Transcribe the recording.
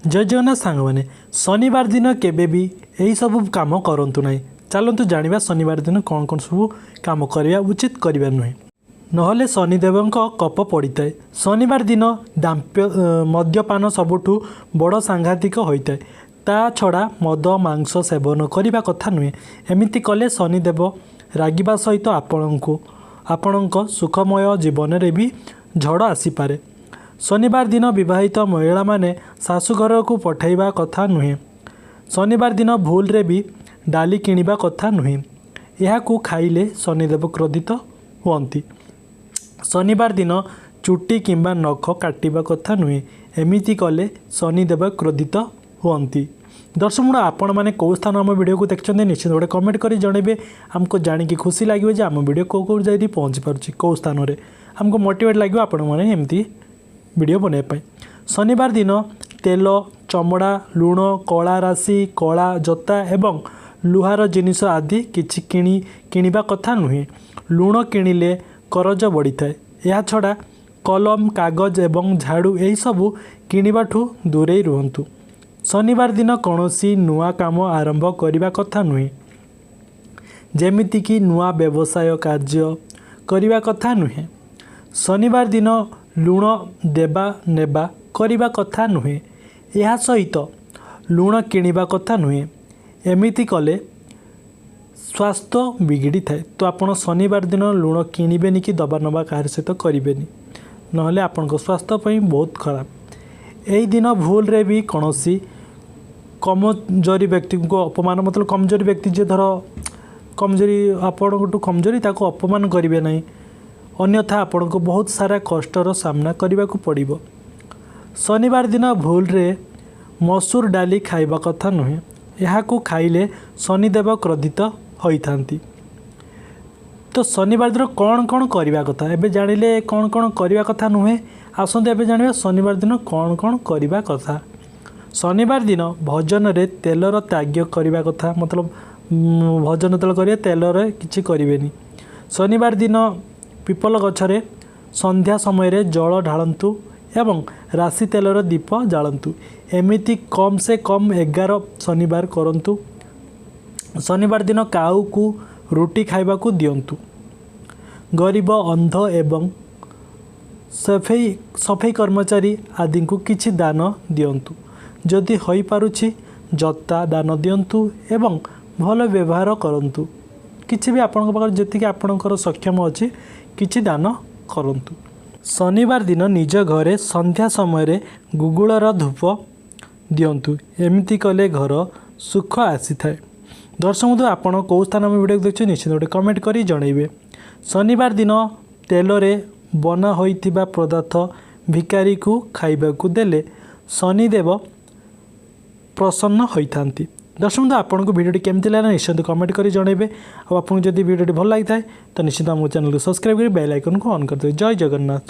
ଜୟ ଜଗନ୍ନାଥ ସାଙ୍ଗମାନେ। ଶନିବାର ଦିନ କେବେ ବି ଏହିସବୁ କାମ କରନ୍ତୁ ନାହିଁ। ଚାଲନ୍ତୁ ଜାଣିବା ଶନିବାର ଦିନ କ'ଣ କ'ଣ ସବୁ କାମ କରିବା ଉଚିତ, କରିବା ନୁହେଁ, ନହେଲେ ଶନିଦେବଙ୍କ କୋପ ପଡ଼ିଥାଏ। ଶନିବାର ଦିନ ମଦ୍ୟପାନ ସବୁଠୁ ବଡ଼ ସାଂଘାତିକ ହୋଇଥାଏ। ତା ଛଡ଼ା ମଦ, ମାଂସ ସେବନ କରିବା କଥା ନୁହେଁ। ଏମିତି କଲେ ଶନିଦେବ ରାଗିବା ସହିତ ଆପଣଙ୍କ ସୁଖମୟ ଜୀବନରେ ବି ଝଡ଼ ଆସିପାରେ। ଶନିବାର ଦିନ ବିବାହିତ ମହିଳାମାନେ ଶାଶୁଘରକୁ ପଠାଇବା କଥା ନୁହେଁ। ଶନିବାର ଦିନ ଭୁଲରେ ବି ଡାଲି କିଣିବା କଥା ନୁହେଁ। ଏହାକୁ ଖାଇଲେ ଶନିଦେବ କ୍ରୋଧିତ ହୁଅନ୍ତି। ଶନିବାର ଦିନ ଚୁଟି କିମ୍ବା ନଖ କାଟିବା କଥା ନୁହେଁ। ଏମିତି କଲେ ଶନିଦେବ କ୍ରୋଧିତ ହୁଅନ୍ତି। ଦର୍ଶକ ବନ୍ଧୁ, ଆପଣମାନେ କେଉଁ ସ୍ଥାନ ଆମ ଭିଡ଼ିଓକୁ ଦେଖୁଛନ୍ତି, ନିଶ୍ଚିତ ଗୋଟେ କମେଣ୍ଟ କରି ଜଣାଇବେ। ଆମକୁ ଜାଣିକି ଖୁସି ଲାଗିବ ଯେ ଆମ ଭିଡ଼ିଓ କେଉଁ କେଉଁ ଯାଇକି ପହଞ୍ଚି ପାରୁଛି, କେଉଁ ସ୍ଥାନରେ। ଆମକୁ ମୋଟିଭେଟ୍ ଲାଗିବ ଆପଣମାନେ ଏମିତି ଭିଡ଼ିଓ ବନାଇବା ପାଇଁ। ଶନିବାର ଦିନ ତେଲ, ଚମଡ଼ା, ଲୁଣ, କଳା ରାଶି, କଳା ଜୋତା ଏବଂ ଲୁହାର ଜିନିଷ ଆଦି କିଛି କିଣିବା କଥା ନୁହେଁ। ଲୁଣ କିଣିଲେ କରଜ ବଢ଼ିଥାଏ। ଏହାଛଡ଼ା କଲମ, କାଗଜ ଏବଂ ଝାଡ଼ୁ ଏହିସବୁ କିଣିବାଠୁ ଦୂରେଇ ରୁହନ୍ତୁ। ଶନିବାର ଦିନ କୌଣସି ନୂଆ କାମ ଆରମ୍ଭ କରିବା କଥା ନୁହେଁ, ଯେମିତିକି ନୂଆ ବ୍ୟବସାୟ କାର୍ଯ୍ୟ କରିବା କଥା ନୁହେଁ। ଶନିବାର ଦିନ ଲୁଣ ଦେବା ନେବା କରିବା କଥା ନୁହେଁ। ଏହା ସହିତ ଲୁଣ କିଣିବା କଥା ନୁହେଁ। ଏମିତି କଲେ ସ୍ୱାସ୍ଥ୍ୟ ବିଗିଡ଼ିଥାଏ। ତ ଆପଣ ଶନିବାର ଦିନ ଲୁଣ କିଣିବେନି କି ଦେବା ନେବା କାହାର ସହିତ କରିବେନି, ନହେଲେ ଆପଣଙ୍କ ସ୍ୱାସ୍ଥ୍ୟ ପାଇଁ ବହୁତ ଖରାପ। ଏହି ଦିନ ଭୁଲରେ ବି କୌଣସି କମଜୋରି ବ୍ୟକ୍ତିଙ୍କୁ ଅପମାନ, ମତଲବ କମଜୋରି ବ୍ୟକ୍ତି ଯିଏ ଧର କମଜୋରି, ଆପଣଙ୍କଠୁ କମଜୋରି, ତାକୁ ଅପମାନ କରିବେ ନାହିଁ, ଅନ୍ୟଥା ଆପଣଙ୍କୁ ବହୁତ ସାରା କଷ୍ଟର ସାମ୍ନା କରିବାକୁ ପଡ଼ିବ। ଶନିବାର ଦିନ ଭୁଲରେ ମସୁର ଡାଲି ଖାଇବା କଥା ନୁହେଁ। ଏହାକୁ ଖାଇଲେ ଶନିଦେବ କ୍ରୋଧିତ ହୋଇଥାନ୍ତି। ତ ଶନିବାର ଦିନ କ'ଣ କ'ଣ କରିବା କଥା ଏବେ ଜାଣିଲେ, କ'ଣ କ'ଣ କରିବା କଥା ନୁହେଁ। ଆସନ୍ତୁ ଏବେ ଜାଣିବା ଶନିବାର ଦିନ କ'ଣ କ'ଣ କରିବା କଥା। ଶନିବାର ଦିନ ଭୋଜନରେ ତେଲର ତ୍ୟାଗ କରିବା କଥା, ମତଲବ ଭୋଜନ ତେଲ କରିବେ, ତେଲରେ କିଛି କରିବେନି। ଶନିବାର ଦିନ ପିପଲ ଗଛରେ ସନ୍ଧ୍ୟା ସମୟରେ ଜଳ ଢାଳନ୍ତୁ ଏବଂ ରାଶି ତେଲର ଦୀପ ଜାଳନ୍ତୁ। ଏମିତି କମ୍ ସେ କମ୍ 11 ଶନିବାର କରନ୍ତୁ। ଶନିବାର ଦିନ କାଉକୁ ରୁଟି ଖାଇବାକୁ ଦିଅନ୍ତୁ। ଗରିବ, ଅନ୍ଧ ଏବଂ ସଫେଇ କର୍ମଚାରୀ ଆଦିଙ୍କୁ କିଛି ଦାନ ଦିଅନ୍ତୁ। ଯଦି ହୋଇପାରୁଛି ଜୋତା ଦାନ ଦିଅନ୍ତୁ ଏବଂ ଭଲ ବ୍ୟବହାର କରନ୍ତୁ। କିଛି ବି ଆପଣଙ୍କ ପାଖରେ ଯେତିକି ଆପଣଙ୍କର ସକ୍ଷମ ଅଛି, କିଛି ଦାନ କରନ୍ତୁ। ଶନିବାର ଦିନ ନିଜ ଘରେ ସନ୍ଧ୍ୟା ସମୟରେ ଗୁଗୁଳର ଧୂପ ଦିଅନ୍ତୁ। ଏମିତି କଲେ ଘର ସୁଖ ଆସିଥାଏ। ଦର୍ଶକ ବନ୍ଧୁ, ଆପଣ କେଉଁ ସ୍ଥାନ ଆମ ଭିଡ଼ିଓ ଦେଖୁଛନ୍ତି, ନିଶ୍ଚିତ ଗୋଟେ କମେଣ୍ଟ କରି ଜଣାଇବେ। ଶନିବାର ଦିନ ତେଲରେ ବନା ହୋଇଥିବା ପଦାର୍ଥ ଭିକାରୀକୁ ଖାଇବାକୁ ଦେଲେ ଶନିଦେବ ପ୍ରସନ୍ନ ହୋଇଥାନ୍ତି। ଦର୍ଶକ ବନ୍ଧୁ, ଆପଣଙ୍କୁ ଭିଡ଼ିଓଟି କେମିତି ଲାଗିଲା, ନିଶ୍ଚିତ କମେଣ୍ଟ କରି ଜଣାଇବେ। ଆଉ ଆପଣଙ୍କୁ ଯଦି ଭିଡ଼ିଓଟି ଭଲ ଲାଗିଥାଏ, ତ ନିଶ୍ଚିତ ଆମ ଚ୍ୟାନେଲକୁ ସବସ୍କ୍ରାଇବ୍ କରି ବେଲ୍ ଆଇକନ୍କୁ ଅନ୍ କରିଦେବେ। ଜୟ ଜଗନ୍ନାଥ।